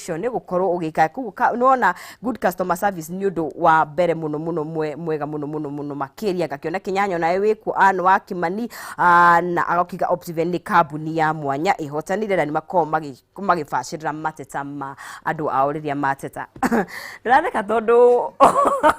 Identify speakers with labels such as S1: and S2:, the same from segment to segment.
S1: Foundation gũkorwo ũgĩka. Koguo nĩwona good customer service nĩ ũndũ wa mbere mũno mũno, mwega mũno mũno mũno makĩria. Ngakĩona Kĩnyanyo nawe wĩkuo, Ann wa Kimani, na agokiga Optiven nĩ kambuni ya mwanya ĩhotanire na nĩ makoragwo magĩbacĩrĩra mateta ma andũ ao rĩrĩa mateta. Ndĩratheka tondũ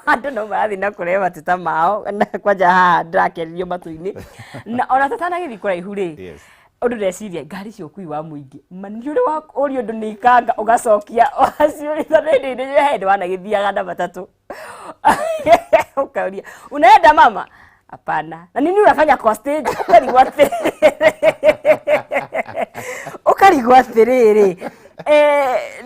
S1: andũ no marathiĩ na kũrehe mateta mao, na kwanja haha ndĩrakeririo matũ-inĩ na ona tũtanagĩthiĩ kũraihu rĩ, ũndũ ndeciria, ngari cia ũkui wa mũingĩ, ma nĩ ũrĩ wa ũria ũndũ nĩ ikanga ũgacokia waciũria, tondũ hĩndĩ ĩrĩa hĩndĩ wanagĩthiaga na matatũ ukauria, "Unaenda mama?" "Hapana." "Na nini unafanya kwa stage?" Ukarigwo atĩrĩrĩ, ũkarigwo atĩrĩrĩ,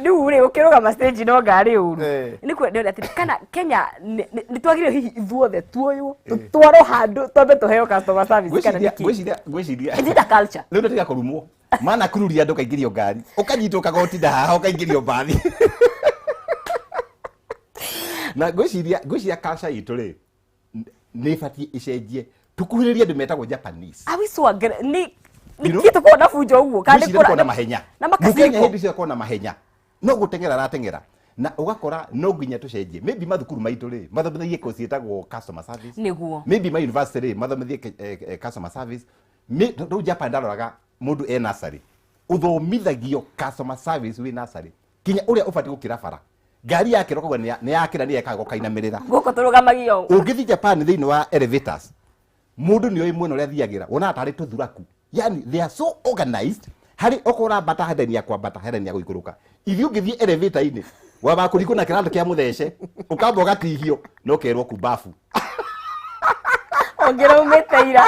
S1: rĩu rĩ, ũkĩrũgama stage no ngari ũru. Nĩ kwenda atĩ kana Kenya nĩ twagĩrĩirwo hihi ithuothe tuoywo, tũtwarwo handũ, twambe tũheo customer service, kana
S2: Ngwĩciria
S1: nĩkĩ?
S2: Ngwĩciria
S1: Is it a culture?
S2: Rĩu nĩtiga kũrumwo mana kururia andũ, ũkaingĩrio ngari, ũkanyitwo kagotinda haha, ũkaingĩrio mbathi. Na ngwĩciria culture itũ rĩ, nĩ ĩbatiĩ ĩcenjie, tũkuhĩrĩrie andũ metagwo Japanese.
S1: Are we so nĩ
S2: You know?
S1: nĩkĩ tũkorwo na bunjo ũguo, kana nĩ
S2: Ngwĩciria tũkorwo na mahenya.
S1: Na
S2: Mũkenya
S1: makasiriko.
S2: hĩndĩ ciothe akorwo na mahenya, no gũteng'era arateng'era, na ũgakora no nginya tũcenjie. Maybe mathukuru maitũ rĩ, mathomithagie course ĩtagwo customer service. Maybe ma university rĩ, mathomithie customer service. Rĩu Japan ndaroraga mũndũ e nursery, ũthomithagio customer service wĩ nursery, kinya ũrĩa ũbatiĩ gũkĩra bara, ngari yakĩra ũkauga nĩ yakĩra, nĩ yekaga ũkainamĩrĩra.
S1: Gũkũ tũrũgamagio.
S2: Ũngĩthiĩ Japan, thĩinĩ wa elevators, mũndũ nĩ oĩ mwena ũrĩa athiagĩra, wonaga tarĩ tũthuraku. Yani they are so organized harĩ okorwo ũrambata hena ya kwambata, hena ya gũikũrũka. Ithuĩ ũngĩthiĩ elevator-inĩ, wamba kũringwo na kĩratũ kĩa mũthece, ũkamba ũgatihio na ũkerwo kumbabu.
S1: Ũngĩraumĩte ira.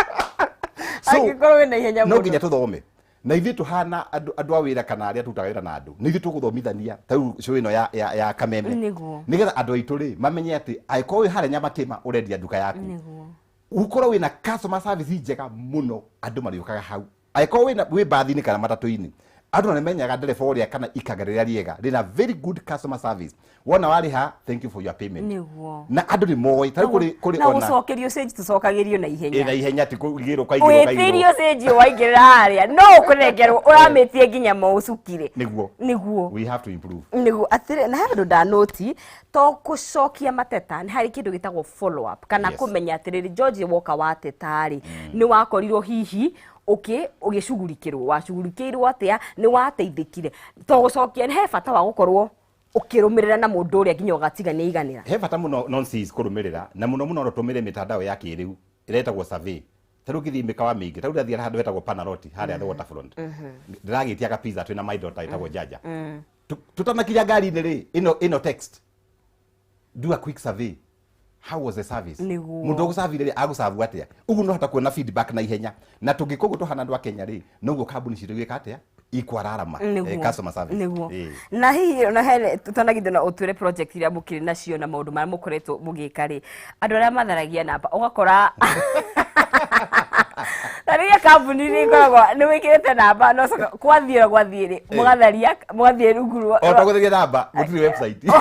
S2: So,
S1: angĩkorwo wĩna ihenya
S2: no
S1: mũno.
S2: Nginya tũthome na ithuĩ tũhana andũ a wĩra kana arĩa tũrutaga wĩra na andũ, nĩ ithuĩ tũgũthomithania ta rĩu show ĩno ya Kameme, nĩgetha andũ aitũ rĩ mamenye atĩ angĩkorwo wĩ harĩa Nyamakĩma ũrendia nduka yaku, ũkorwo wĩna customer service njega mũno, andũ marĩũkaga hau. Angĩkorwo wĩ mbathi-inĩ kana matatũ-inĩ, andũ nĩ menyaga ndereba ũrĩa kana ikanga rĩrĩa rĩega rĩna very good customer service. Wona warĩha, "Thank you for your payment." Na andũ nĩ moĩ ta rĩu kũrĩ
S1: na
S2: ona
S1: gũcokerio cĩnji tũcokagĩrio na ihenya.
S2: Na ihenya, ti kũigĩrwo kaigĩrwo kaigĩrwo.
S1: Wĩtĩrio cĩnji waingĩrĩra harĩa no ũkũnengerwo ũramĩtie nginya maũcukire.
S2: We have to improve.
S1: Nĩguo atĩrĩ, na he handũ ndanoti to gũcokia mateta, nĩ harĩ kĩndũ gĩtagwo follow up kana kũmenya atĩrĩrĩ, George, woka wateta rĩ, nĩ wakorirwo hihi ũgĩcugurikĩrwo, wacugurikĩirwo atĩa, nĩ wateithĩkire? To gũcokia, he bata wa gũkorwo ũkĩrũmĩrĩra na mũndũ ũrĩa nginya ũgatiga nĩ aiganĩra.
S2: He bata mũno nonsense kũrũmĩrĩra, na mũno mũno no tũmĩre mĩtandao ya kĩrĩu ĩretagwo survey. Ta rĩu ũngĩthiĩ mĩkawa mĩingĩ, ta rĩu ndathiĩ handũ hetagwo Panaroti harĩa the Waterfront, ndĩragĩtia ga pizza twĩna my daughter ĩtagwo Jaja. Tũtanakinya ngari-inĩ rĩ, ĩno text, do a quick survey, how was the service? Mũndũ ũgũcavire rĩ, agũcavu atĩa? Ũguo no hota kuona feedback na ihenya. Na tũngĩka ũguo tũhana andũ a Kenya rĩ, noguo kambuni citũ igwĩka atĩa, ikwararama customer service.
S1: Na hihi ona he tũtanagithio na ũtwĩre project iria mũkĩrĩ nacio na maũndũ marĩa mũkoretwo mũgĩka rĩ, andũ arĩa matharagia namba, ũgakora ta rĩrĩa kambuni nĩ ĩkoragwo nĩ wĩkĩrĩte namba, no coka kwathiĩ ũrĩa gwathiĩ rĩ, mũgatharia, mũgathiĩ rungu rwa
S2: O ta gũtharia namba, gũtirĩ website.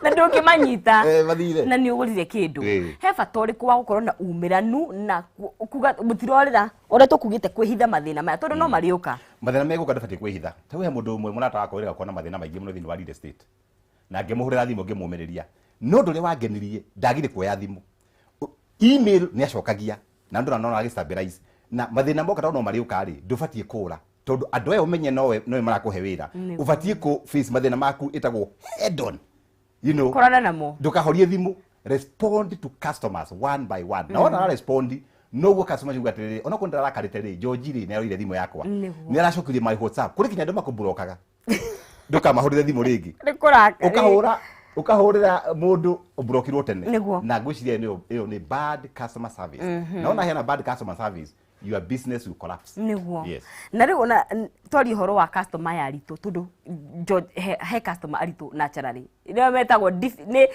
S1: Na ndũngĩmanyita.
S2: Mathire.
S1: Na nĩ ũgũrire kĩndũ. He bata ũrĩkũ wa gũkorwo na umĩranu na kuga mũtirorĩra ũrĩa tũkugĩte kwĩhitha mathĩna maya, tondũ no marĩũka?
S2: Mathĩna megũka, ndũbatiĩ kwĩhitha. Ta rĩu he mũndũ ũmwe mũrata wakwa wĩrĩga kuona mathĩna maingĩ mũno thĩinĩ wa real estate, na ngĩmũhũrĩra thimũ ngĩmũmĩrĩria, no ũndũ ũrĩa wangenirie, ndagire kuoya thimũ. Email nĩ acokagia na ndona no agĩ stabilize na mathĩna moka, tondũ no marĩũka rĩ, ndũbatiĩ kũra, tondũ andũ aya ũmenye nowe marakũhe wĩra. Ũbatiĩ kũ face mathĩna maku, ĩtagwo head on.
S1: Korana namo.
S2: Ndũkahorie thimũ, respond to customers one by one. Na wona respond, noguo customer ciuga atĩrĩrĩ, onakorwo ndĩrarakarĩte rĩ, George rĩ, nĩ aroire thimũ yakwa, nĩ aracokirie my WhatsApp. Kũrĩ kinya andũ makũmburokaga, ndũkamahũrĩre thimũ rĩngĩ.
S1: Nĩ kũraka.
S2: Ũkahũrĩra mũndũ ũmburokirwo tene. Na ngwĩciria ĩyo nĩ bad customer service. Na wona hena bad customer service, your business will collapse.
S1: Na rĩu ona twarie ũhoro wa customer ya aritũ, tondũ he customer aritũ naturally, nĩo metagwo nĩ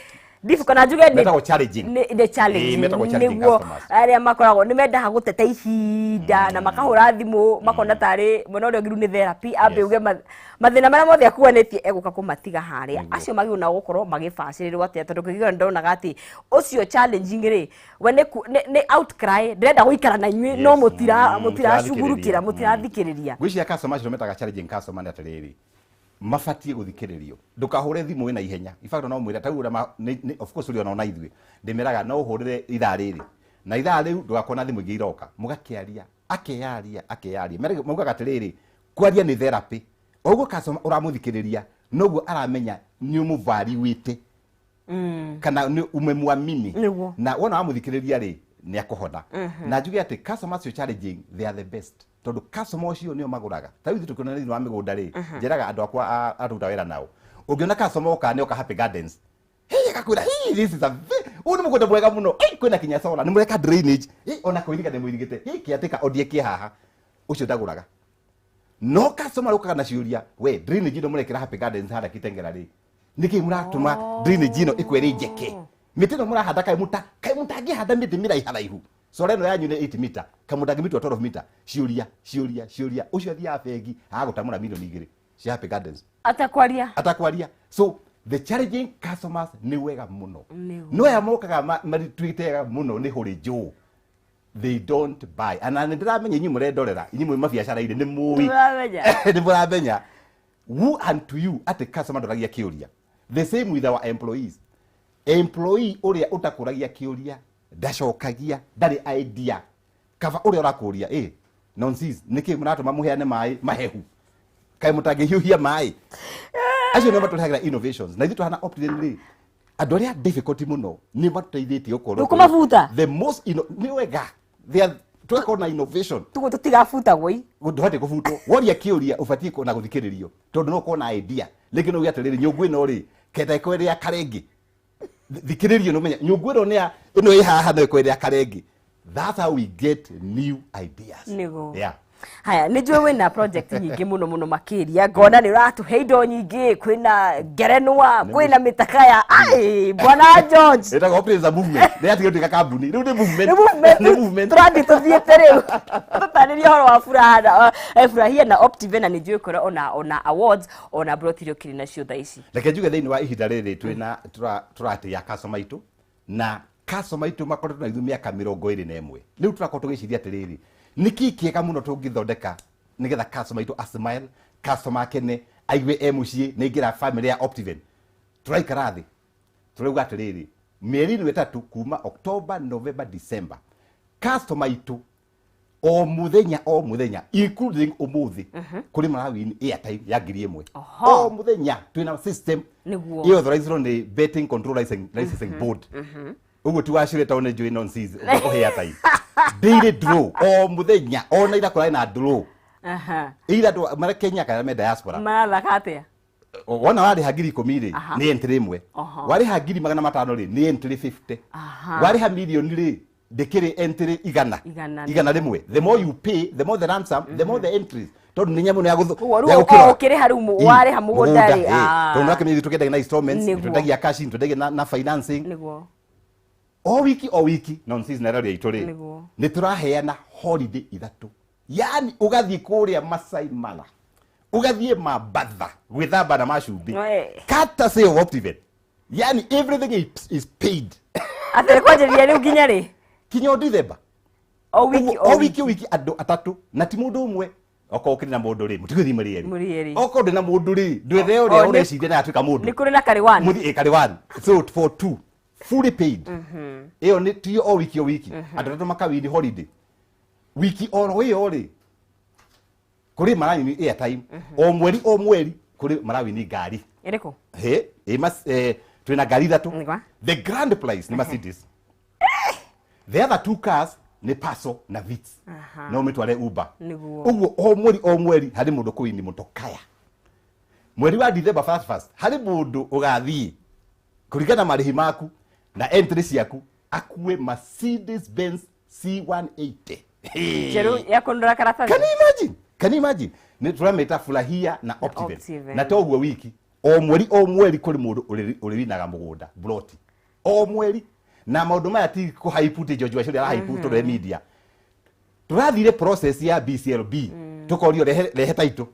S1: difficult, na njuge
S2: Metagwo challenging.
S1: Nĩ challenging.
S2: Metagwo challenging customers.
S1: Arĩa makoragwo nĩ mendaga gũteta ihinda na makahũra thimũ, makona tarĩ mwena ũrĩa ũngĩ rĩu nĩ therapy, ambe uge mathĩna marĩa mothe akuanĩtie, egũka kũmatiga harĩa. Acio magĩrĩirwo nao gũkorwo magĩbacĩrĩrwo atĩa? Tondũ kĩgĩo ndonaga atĩ ũcio challenging rĩ, we nĩ outcry, ndĩrenda gũikara na inyuĩ, no mũtiracugurukĩra,
S2: mũtirathikĩrĩria.
S1: Mũtirathikĩrĩria.
S2: Ngwĩciria customer acio metaga challenging customer nĩ atĩrĩrĩ, Mabatiĩ gũthikĩrĩrio. Ndũkahũre thimũ wĩna ihenya. In fact, no mwĩre ta rĩu of course ũrĩ ona ithuĩ ndĩmeraga no ũhũrĩre ithaa rĩrĩ na ithaa rĩu ndũgakorwo na thimũ ingĩ iroka. Mũgakĩaria, akeyaria, akeyaria. Maugaga atĩrĩrĩ, kwaria nĩ therapy. O ũguo customer ũramũthikĩrĩria noguo aramenya nĩ ũmũvaluĩte kana nĩ umemwamini. Na wona wamũthikĩrĩria rĩ, nĩ akũhona. Na njuge atĩ customer acio challenging, they are the best, tondũ customer ũcio nĩo magũraga. Ta rĩu ithuĩ tũkĩona thĩinĩ wa mĩgũnda rĩ, njĩraga andũ akwa a tũruta wĩra nao, ũngĩona customer oka nĩ oka Happy Gardens, hey, agakwĩra, "Hey, this is a ũyũ nĩ mũgũnda mwega mũno. Hey, kwĩna kinya solar, nĩ mũreka drainage. Hey, ona kũiriga nĩ mũirigĩte. Hey, kĩatĩka ondie kĩ haha." Ũcio ndagũraga. No customer ũkaga na ciũria, "We, drainage ĩno mũrekĩra Happy Gardens harĩa Kitengela rĩ, nĩkĩ mũratũma drainage ĩno ĩkwere njeke? Mĩtĩ ĩno mũrahanda, kaĩ mũta kaĩ mũtangĩhanda mĩtĩ mĩraiharaihu? Solar ĩno yanyu nĩ 8 meter, kaĩ mũtangĩmĩtua 12 meter?" Ciũria, ciũria, ciũria. Ũcio athiaga bengi agagũtamũra 2 milioni cia Happy Gardens.
S1: Atakwaria.
S2: Atakwaria. So the challenging customers nĩ wega mũno. No aya mokaga marituĩte ega mũno nĩ hũrĩ njũũ, they don't buy. Ana nĩ ndĩramenya inyuĩ mũrendorera, inyuĩ mwĩ mabiacara-inĩ nĩ mũĩ.
S1: Tũramenya.
S2: Nĩ mũramenya who unto you atĩ customer ndoragia kĩũria. The same with our employees. Employee ũrĩa ũtakũragia kĩũria, ndacokagia, ndarĩ idea, kaba ũrĩa ũrakũria, "Ĩ nonsense, nĩkĩ mũratũma mũheane maĩ mahehu? Kaĩ mũtangĩhiũhia maĩ?" Acio nĩo matũrehagĩra innovations. Na ithuĩ tũhana Optiven rĩ, andũ arĩa difficult mũno nĩ matũteithĩtie gũkorwo
S1: Ndũkũmabuta?
S2: the most nĩ wega. They are tũgakorwo na innovation.
S1: Tuguo tũtigabutagwo i.
S2: Ndũbatiĩ kũbutwo. Woria kĩũria ũbatiĩ na gũthikĩrĩrio, tondũ no ũkorwo na idea. Rĩngĩ no uge atĩrĩrĩ, "Nyũngũ ĩno rĩ, kenda ĩkorwo ĩrĩ ya karenge." Thikĩrĩrio nĩ ũmenya nyũngũ ĩno nĩ ya ĩno ĩ haha no ĩkorwo ĩrĩ ya karenge. That's how we get new ideas.
S1: Nĩguo.
S2: Yeah.
S1: Haya, nĩ njũĩ wĩna project nyingĩ mũno mũno makĩria. Ngona nĩ ũratũhe indo nyingĩ, kwĩna ngerenwa, kwĩna mĩtakaya. Ai, bwana George.
S2: Ĩtagwo Optiven is a movement. Nĩ yatigire gũtuĩka kambuni, rĩu nĩ movement.
S1: Nĩ movement.
S2: Nĩ movement.
S1: Tũrathiĩ tũthiĩte rĩu tũtarĩrie ũhoro wa furaha na furahia na Optiven, na nĩ njũĩ kũrĩa ona awards, ona broti iria ũkĩrĩ nacio thaa ici.
S2: Reke njuge thĩinĩ wa ihinda rĩrĩ twĩna tũratĩĩa customer aitũ, na customer aitũ makoretwo na ithuĩ mĩaka 21. Rĩu tũrakorwo tũgĩciria atĩrĩrĩ, nĩkĩ kĩega mũno tũngĩthondeka nĩgetha customer aitũ a smile, customer akene, aigue e mũciĩ nĩ aingĩra family ya Optiven? Tũraikara thĩ tũrauga atĩrĩrĩ, mĩeri ĩno 3 kuma October, November, December, customer aitũ o muthenya o muthenya, including umuthi, kuri marawini airtime ya 1000. O muthenya twina system
S1: Nĩguo.
S2: ĩ authorized nĩ Betting Control Licensing Board. Ũguo ti wacire tondũ nĩ njũĩ nonsense ũkũhe airtime. Daily draw o muthenya, ona ira kũrarĩ na draw. Either andũ marĩa Kenya kana me diaspora.
S1: Marathaka atĩa?
S2: Wona warĩha 10,000 rĩ, nĩ entry 1. Warĩha 500,000 rĩ, nĩ entry 50. Warĩha mirioni rĩ, ndĩkĩrĩ entry 100.
S1: 100.
S2: 101. The more you pay, the more the lump sum, the more the entries, tondũ nĩ nyamũ nĩ ya
S1: Ũguo
S2: ya
S1: rĩu
S2: gũkĩrora.
S1: o ũkĩrĩha rĩu warĩha mũgũnda rĩ,
S2: ĩ. Tondũ nĩwakĩmenya ithuĩ tũkĩendagia na installments, twendagia cash, twendagia na financing. O wiki o wiki, nonsense na rĩrĩa itũ rĩ, nĩ tũraheana holiday 3, yani ũgathiĩ kũrĩa Masai Mara, ũgathiĩ Mambatha gwĩthamba na macumbĩ. Courtesy of Optiven. Yani everything is paid.
S1: Atĩ kwanjĩrĩria rĩu nginya rĩ?
S2: Kinya o December.
S1: O wiki?
S2: O wiki o wiki andũ 3, na ti mũndũ ũmwe. Okorwo ũkĩrĩ na mũndũ rĩ, mũtigũthiĩ mũrĩ erĩ.
S1: Mũrĩ erĩ.
S2: Okorwo ndĩ na mũndũ rĩ, ndwethe ũrĩa ũreciria na atuĩka mũndũ.
S1: Nĩ kũrĩ na karĩ one.
S2: Mũthiĩ ĩkarĩ one. So for two, fully paid. Ĩyo nĩ ti o wiki o wiki andũ 3 makawini holiday. Wiki oro ĩyo rĩ, kũrĩ marawini airtime. O mweri o mweri kũrĩ marawini ngari.
S1: Ĩrĩkũ?
S2: He ĩ twĩna ngari 3.
S1: Nĩkwa?
S2: The grand prize nĩ Mercedes. The other two cars nĩ Paso na Vitz. No ũmĩtware Uber. Ũguo o mweri o mweri harĩ mũndũ kũwini mũtokaya. Mweri wa December first first harĩ mũndũ ũgathiĩ kũringana na marĩhi maku na entry ciaku, akue Mercedes Benz C180.
S1: Njerũ ya kũnũra karatathi.
S2: Can you imagine? Can you imagine? Nĩ tũramĩta furahia na Optiven.
S1: Optiven.
S2: Na toguo wiki o mweri o mweri kũrĩ mũndũ ũrĩwinaga mũgũnda ploti o mweri. Na maũndũ maya ti kũhaipu ti George Wachiuri arahaipu tondũ e media. Tũrathire process ya BCLB, tũkorio rehe rehe title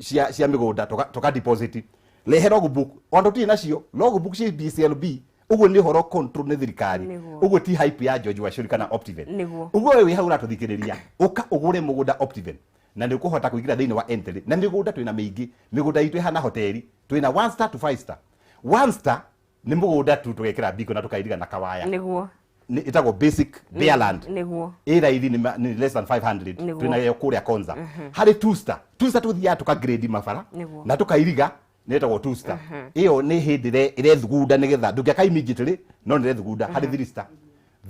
S2: cia mĩgũnda, tũka deposit, rehe logbook, ona tũtirĩ nacio logbook cia BCLB. Ũguo nĩ ũhoro control nĩ thirikari. Ũguo ti hype ya George Wachiuri kana Optiven. Ũguo we wĩ hau ũratũthikĩrĩria, ũka ũgũre mũgũnda Optiven. Na nĩ ũkũhota kũingĩra thĩinĩ wa entry. Na mĩgũnda twĩna mĩingĩ, mĩgũnda itũ ĩhana hoteli. Twĩna 1 star to 5 star. 1 star nĩ mũgũnda tu tũgekĩra biko na tũkairiga na kawaya.
S1: Nĩguo.
S2: Ĩtagwo basic bare land.
S1: Nĩguo.
S2: Ĩ raithi nĩ less than 500.
S1: Nĩguo.
S2: Twĩnayo kũrĩa Konza. Harĩ 2 star, 2 star tũthiaga tũkagrade mabara
S1: Nĩguo.
S2: na tũkairiga, nĩ ĩtagwo 2 star. Ĩyo nĩ hĩndĩ ĩrethugunda nĩgetha ndũngĩaka immediately, no nĩ ĩrethugunda. Harĩ 3 star,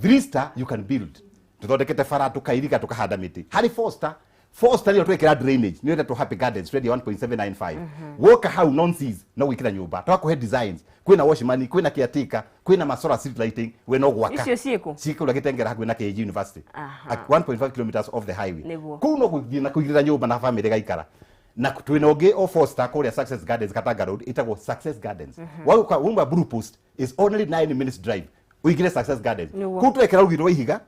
S2: 3 star you can build, tũthondekete bara, tũkairiga, tũkahanda mĩtĩ. Harĩ 4 star, 4 star nĩyo twekĩra drainage, nĩyo ĩretwo Happy Gardens, twendia 1.795. Woka hau nonsense no gwĩkĩra nyũmba, twakũhe designs, kwĩna washman, kwĩna caretaker, kwĩna ma solar street lighting, we no gwaka.
S1: Icio ciĩkũ?
S2: Cikũrĩa Gĩtengera hakuhĩ na KG University.
S1: Aha.
S2: At 1.5 kilometers off the highway.
S1: Nĩguo.
S2: Kũu no gũthiĩ na kũigĩrĩra nyũmba na famĩlĩ gaikara. Na twĩna ũngĩ o 4 star kũrĩa Success Gardens, Katanga Road, ĩtagwo Success Gardens. Wauka uma Blue Post is only 9 minutes drive ũingĩre Success Gardens.
S1: Nĩguo.
S2: Kũu twekĩra rũgiri rwa ihiga,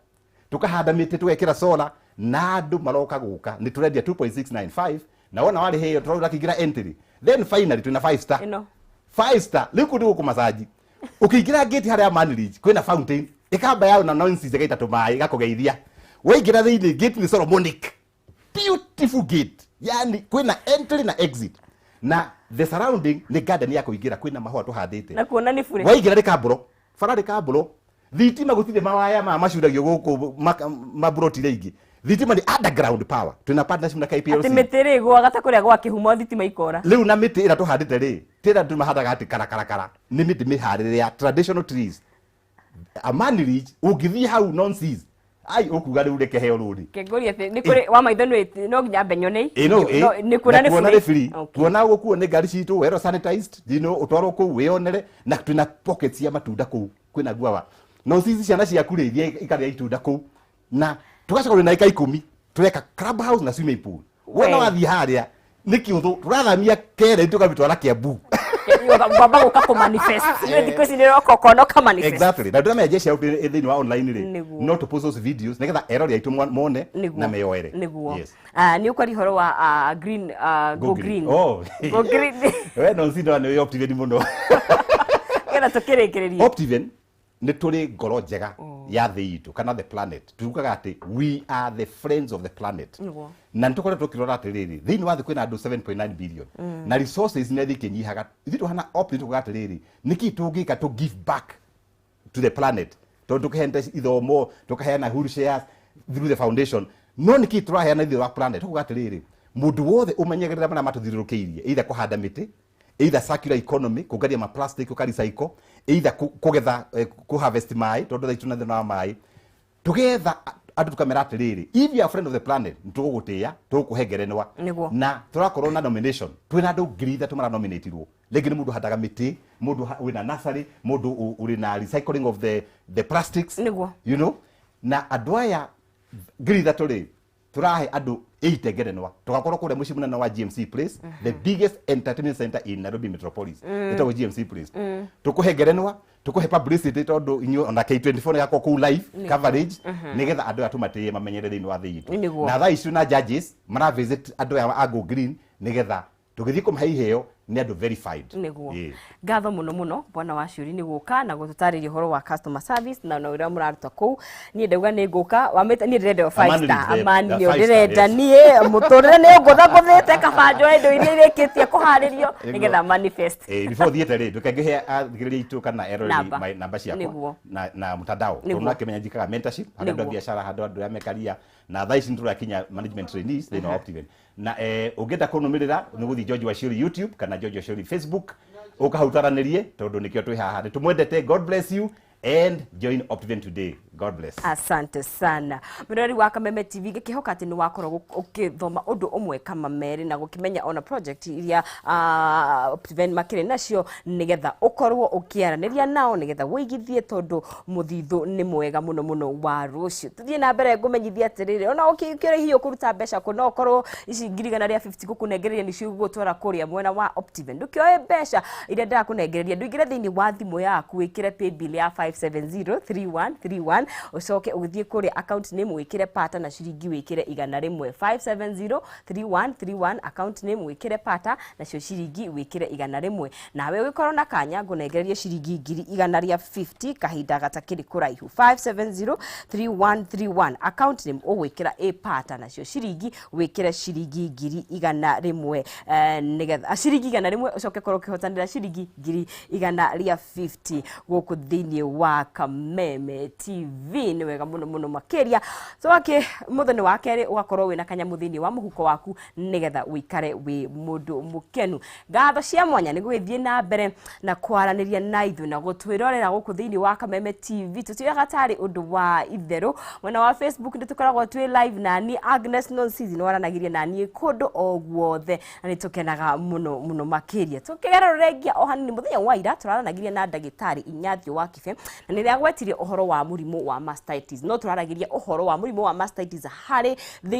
S2: tukahanda mĩtĩ, tũgekĩra solar, na andũ maroka gũka. Nĩ tũrendia 2.695, na wona warĩhĩo tũrauga kĩingĩra entry. Then finally twĩna 5 star.
S1: Ĩno.
S2: 5 star rĩu kũu nĩ gũkũ massage. Ũkĩingĩra gate harĩa Manridge kwĩna fountain ĩkamba yayo na nonsense ĩgaita tũmaĩ ĩgakũgeithia. Waingĩra thĩinĩ, gate nĩ Solomonic, beautiful gate, yani kwĩna entry na exit, na the surrounding nĩ garden ya kũingĩra, kwĩna mahũa tũhandĩte.
S1: Na kuona nĩ bure.
S2: Waingĩra nĩ kambũro, bara nĩ kambũro, thitima gũtirĩ mawaya maya macuragio gũkũ maburoti ingĩ, thitima nĩ underground power. Twĩna partnership na KPLC.
S1: Atĩ mĩtĩ rĩ ĩgũaga ta kũrĩa gwa kĩhumo, thitima ikora.
S2: Rĩu na mĩtĩ ĩrĩa tũhandĩte rĩ, ti ĩrĩa tũmahandaga atĩ karakarakara, nĩ mĩtĩ mĩharĩre ya traditional trees. Amani Ridge ũngĩthiĩ hau nonsense ai ũkuga rĩu reke heo rũri.
S1: Kengũria atĩ nĩ kũrĩ wa maitho nĩ no nginya mbe nyone.
S2: Ĩ no ĩ
S1: Nĩ kuona
S2: na
S1: nĩ
S2: kuona
S1: free.
S2: nĩ free.
S1: Okay.
S2: Kuona gũkuo nĩ ngari citũ well sanitized, ũtwarwo kũu wĩyonere, na twĩna pockets cia matunda kũu, kwĩna guava no cici, ciana ciaku rĩ ithiĩ ikarĩa itunda kũu. Na tũgacoka twĩna ĩka 10 tũreka club house na swimming pool. Wona
S1: We.
S2: wathiĩ harĩa nĩ kĩũthũ, tũrathamia kere tũkamĩtwara Kiambu.
S1: Ngwamba gũka kũ manifest. Nĩ thikũ ici nĩ ũroka ũkona ũka manifest.
S2: Exactly, na ndĩramenya jeshi ya thĩinĩ wa online rĩ,
S1: Nĩguo.
S2: no tũ post those videos nĩgetha erori aitũ mone
S1: Nĩguo.
S2: na meyoere.
S1: Nĩguo.
S2: Yes.
S1: Nĩ ũkwaria ũhoro wa green, go green.
S2: Oh.
S1: Go green.
S2: We no nsindo nĩ Optiven mũno.
S1: Getha tũkĩrĩkĩrĩrie.
S2: Optiven nĩ tũrĩ ngoro njega ya thĩ itũ kana the planet. Tugaga atĩ we are the friends of the planet.
S1: Nĩguo.
S2: Na nĩ tũkoretwo tũkĩrora atĩrĩrĩ, thĩinĩ wa thĩ kwĩna andũ 7.9 billion na resources nĩ ithiĩ ikĩnyihaga. Ithuĩ tũhana Optiven tugaga atĩrĩrĩ, nĩkĩ tũngĩka to give back to the planet? Tondũ tũkĩheana ithomo, tũkaheana wheelchairs through the foundation, no nĩkĩ tũraheana thĩinĩ wa planet? Tukuga atĩrĩrĩ, mũndũ wothe ũmenyagĩrĩra marĩa matũthiũrũrũkĩirie, either kũhanda mĩtĩ, either circular economy, kũngaria ma plastic ũka recycle, either kũgetha, kũ harvest maĩ, tondũ thaa ici twĩna thĩna wa maĩ, tũgetha andũ tũkamera atĩrĩrĩ, if you are friend of the planet, nĩtũgũgũtĩĩa, tũgũkũhe ngerenwa.
S1: Nĩguo.
S2: Na tũrakorwo na nomination, twĩna andũ 3,000 maranominatirwo. Rĩngĩ nĩ mũndũ ũhandaga mĩtĩ, mũndũ wĩna nursery, mũndũ ũrĩ na recycling of the plastics.
S1: Nĩguo.
S2: Na andũ aya 3,000 rĩ, tũrahe andũ 8 ngerenwa. Tũgakorwo kũrĩa mũciĩ mũnene wa GMC Place, the biggest entertainment center in Nairobi metropolis, ĩtagwo GMC Place. Tũkũhe ngerenwa, tũkũhe publicity, tondũ inyuĩ ona K24 nĩ gakorwo kũu live coverage, nĩgetha andũ aya tũmatĩe mamenyere thĩinĩ wa thĩ itũ.
S1: Nĩguo.
S2: Na thaa ici na judges mara visit andũ aya a Go Green, nĩgetha tũgĩthiĩ kũmahe iheo nĩ andũ verified.
S1: Nĩguo.
S2: Ĩĩ.
S1: Ngatho mũno mũno bwana wa Ciũri nĩ gũka na gũtũtarĩria ũhoro wa customer service na ũrĩa mũraruta kũu. Niĩ ndauga nĩ ngũka wamĩte, niĩ ndĩrenda 5
S2: Amani
S1: star.
S2: is the
S1: Amani
S2: the
S1: nĩyo
S2: five star,
S1: ndĩrenda.
S2: yes.
S1: Niĩ mũtũrĩre nĩ ũngũthangũthĩte, kaba njoe indo iria irĩkĩtie kũharĩrio
S2: Nĩguo.
S1: nĩgetha manifest.
S2: Before thiĩte rĩ, ndũkengĩhe athikĩrĩria itũ kana eroreri
S1: Namba.
S2: namba ciakwa
S1: Nĩguo.
S2: na mtandao.
S1: Nĩguo.
S2: Tondũ nakĩmenya njikaga mentorship handũ andũ a
S1: Nĩguo.
S2: biacara, handũ andũ arĩa mekaria, na thaa ici nĩtũrakinya management trainees thĩinĩ wa Optiven. Na ũngĩenda kũnũmĩrĩra nĩ gũthiĩ George Wachiuri YouTube kana George Wachiuri Facebook, ũka hau twaranĩrie, tondũ nĩkĩo twĩ haha. Nĩ tũmwendete. God bless you and join Optiven today. God bless.
S1: Asante sana mwĩroreri wa Kameme TV, ngĩkĩhoka atĩ nĩ wakorwo ũkĩthoma ũndũ ũmwe kama merĩ na gũkĩmenya ona project iria Optiven makĩrĩ nacio, nĩgetha ũkorwo ũkĩaranĩria nao nĩgetha wĩigithie, tondũ mũthithũ nĩ mwega mũno mũno wa rũciũ. Tũthiĩ na mbere, ngũmenyithia atĩrĩrĩ, ona ũkĩrĩ hihi ũkũruta mbeca kũ, no ũkorwo ici 150,000 gũkũnengereria nĩcio igũgũtwara kũrĩa mwena wa Optiven. Ndũkĩoe mbeca iria ndĩrakũnengereria, ndũingĩre thĩinĩ wa thimũ yaku, wĩkĩre paybill ya 5 5703131, ũcoke ũgĩthiĩ kũrĩa account name wĩkĩre pata na ciringi wĩkĩre 100. 5703131, account name wĩkĩre pata nacio ciringi wĩkĩre 100, nawe ũgĩkorwo na kanya ngũnengererie ciringi 150,000 kahinda gatakĩrĩ kũraihu. 5703131, account name ũgwĩkĩra a pata nacio ciringi wĩkĩre ciringi 100,000, nĩgetha ciringi 100 ũcoke korwo ũkĩhotanĩra ciringi 150,000 gũkũ thĩinĩ wa Kameme TV. Nĩ wega mũno mũno makĩria. So akĩ mũthenya wa kerĩ ũgakorwo wĩna kanyamũ thĩinĩ wa mũhuko waku nĩgetha ũikare wĩ mũndũ mũkenu. Ngatho cia mwanya nĩ gũgĩthiĩ na mbere na kwaranĩria na ithuĩ na gũtwĩrorera gũkũ thĩinĩ wa Kameme TV. Tũtiũyaga tarĩ ũndũ wa itherũ. Mwena wa Facebook nĩ tũkoragwo twĩ live nani Agnes Nonsizi nĩ waranagĩria naniĩ kũndũ o guothe na nĩ tũkenaga mũno mũno makĩria. Tũkĩgarũrĩria o hanini, mũthenya wa ira tũraranagĩria na ndagĩtarĩ Inyathiũ wa Kibe na nĩ agwetirie ũhoro wa mũrimũ wa mastitis, no tũraragĩria ũhoro wa mũrimũ wa mastitis harĩ